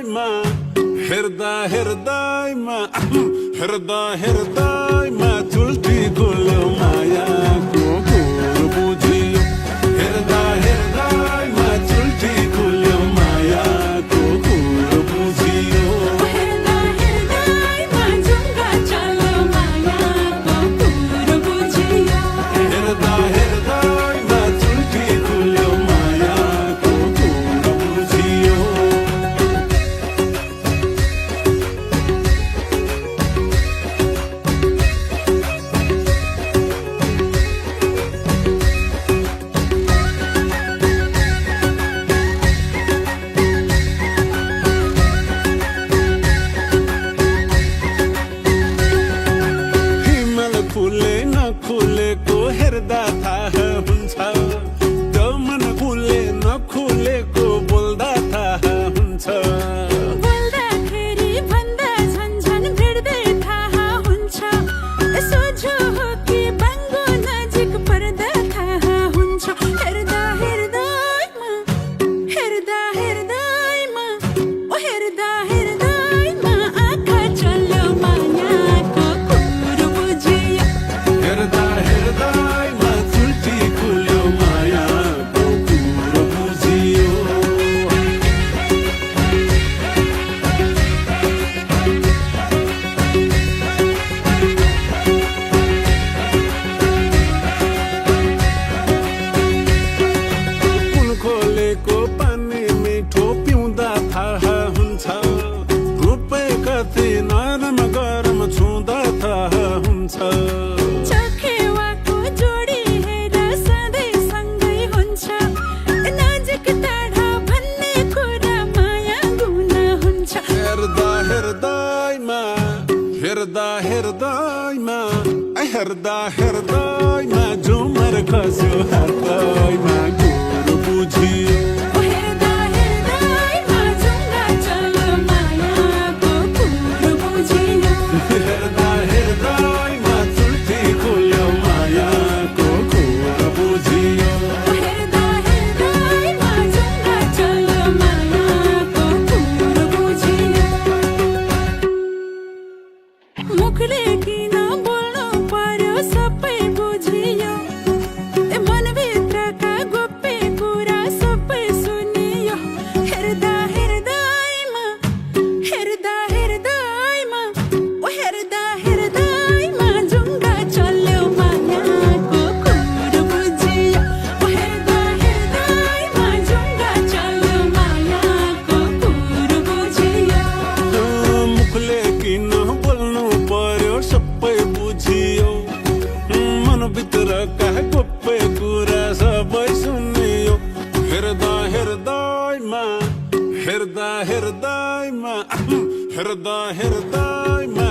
हृदयमा हृदयमा हृदयमा चुल्टी गोलो मायाको कुरो बुझियो हृदयमा चुल्टी गोलो मायाको कुरो बुझियो हृदयमा जुङ्गा चल्यो मायाको कुरो बुझियो हृदयमा चुल्टी गोलो मायाको कुरो बुझियो खुले नखुलेको हेर्दा थाहा हुन्छ त्यो मन खुले नखुलेको बोल्दा थाहा हुन्छ बोल्दाखेरि भन्दा झन्झन भेट्दै थाहा हुन्छ सोझो हो कि बाङ्गो नजिक पर्दा थाहा हुन्छ हृदयमा हृदयमा आँखा चल्यो मायाको कुरो बुझियो हृदयमा चुल्टी खुल्यो मायाको कुरो बुझियो कुन खोलेको पानी मिठो पिउँदा थाहा हुन्छ रूपै कति नरम गरम छुँदा थाहा हुन्छ चखेवाको जोडी हेर सधैँ सँगै हुन्छ नजिक टाढा भन्ने कुरा माया गुना हुन्छ हृदयमा झुमर खस्यो हातैमा कुरो बुझियो हृदयमा जुङ्गा चल्यो मायाको कुरो बुझियो हृदयमा चुल्टी खुल्यो मायाको कुरो बुझियो हृदयमा जुङ्गा चल्यो मायाको कुरो बुझियो मुखले किन बोल्नु पर्यो सबै बुझियो मनभित्रका गोप्य कुरा सबै सुनियो हृदयमा जुङ्गा चल्यो मायाको कुरो बुझियो हृदयमा जुङ्गा चल्यो मायाको कुरो बुझियो मुखले किन बोल्नु पर्यो सबै बुझियो मनभित्रका गोप्य कुरा सबै सुनियो हृदयमा